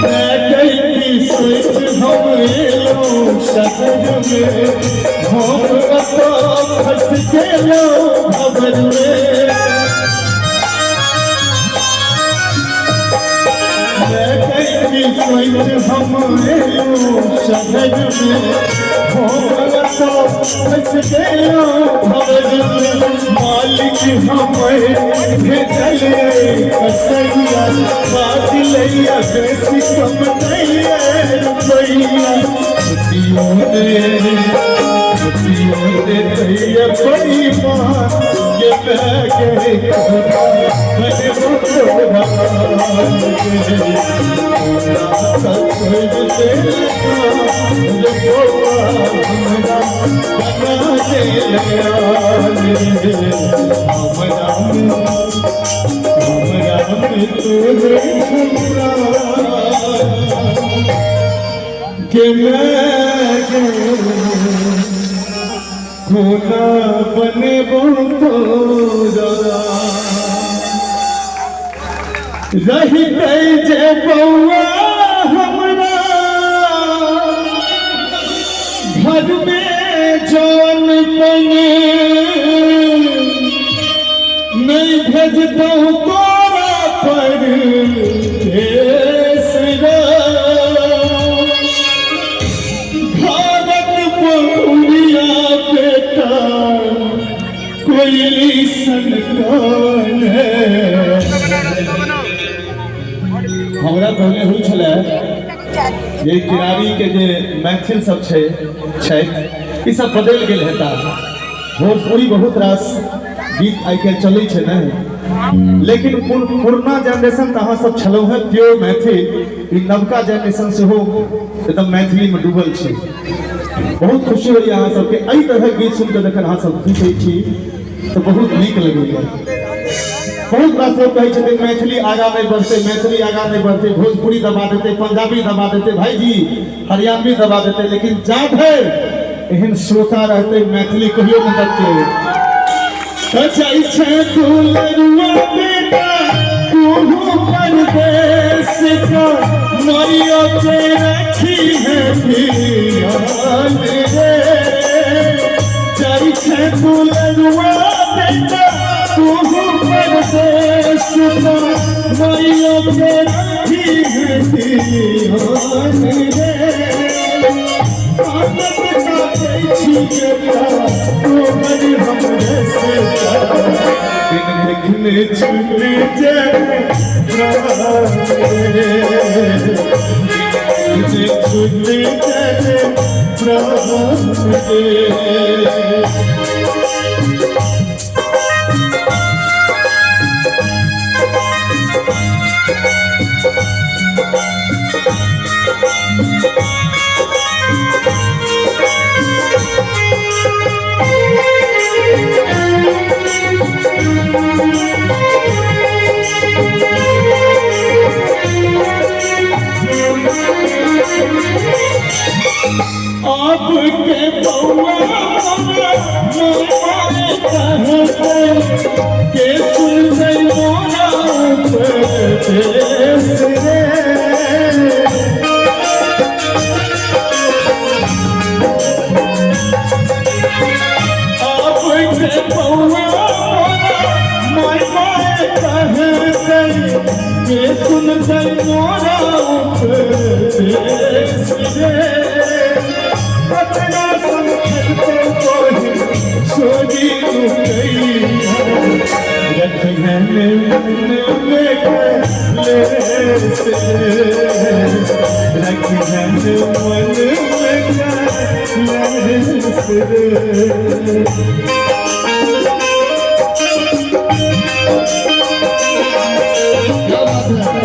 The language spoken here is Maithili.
मैं की सोच हम एलहुँ शहर में, हम कतऽ फँसि गेलहुँ भवर में। मैं की सोच हम एलहुँ शहर में, हम कतऽ फँसि गेलहुँ भवर में। मालिक हमर भेजल कसैया, बाजलैया बेसी कम दैया रुपैया। छुट्टियों ने, छुट्टियों ने दैया बेईमान के मैं गे, बनबो तोरा रे बौआ, हमरा बना दे हमरा में, हमरा में तोरे के मैं गे कोना बनेबो तोरा। रहितै जे बौआ हमरा घर में जौन बने, नहीं भेजतौ तोरा पर देश रे। घरक बहुरिया बेटा कोयली सन काने। हमरा पहिले होइ छलै जे किरारी के जे मैथिल सब छै छथि, ई सब बदलि गेल हेता। भोजपुरी बहुत रास गीत आइ काल्हि चलै छै ने, लेकिन पुरना जेनरेशन तऽ अहाँ सब छलहुँ हेँ प्योर मैथिल। ई नवका जेनरेशन सेहो एकदम मैथिलीमे डूबल छै। बहुत खुशी होइए अहाँ सबके एहि तरहक गीत सुनि कऽ। जखन अहाँ सब खुश होइ छी तऽ बहुत नीक लगैए। बहुत रास लोग कहै छथिन मैथिली आगाँ नहि बढ़तै, मैथिली आगाँ नहि बढ़तै, भोजपुरी दबा देतै, पंजाबी दबा देतै, भाईजी हरियाणवी दबा देतै, लेकिन जा धरि एहन श्रोता रहतै मैथिली कहियो नहि दबतै। तऽ जाइ छै दुलरुआ बेटा तूहू परदेश का, माइयो के रखी है ध्यान रे। जाइ छै दुलरुआ बेटा तूहू परदेश का, माइयो के रखी है ध्यान रे। आदत काटै छी बेटा तोहर हमरे से, बिन देखने छूट जाए प्राण रे, बिन देखने छूट जाए प्राण रे। आपके बउआ मोरा माय कहते, के सुनते मोरा उपदेश रे। आपके बउआ मोरा माय माय कहते, के सुनते मोरा उपदेश रे। अपना समझते कोई छोड़ी लुकैया, रखिहन मन में कलेश रे, रखिहन मन में कलेश रे। क्या बात है।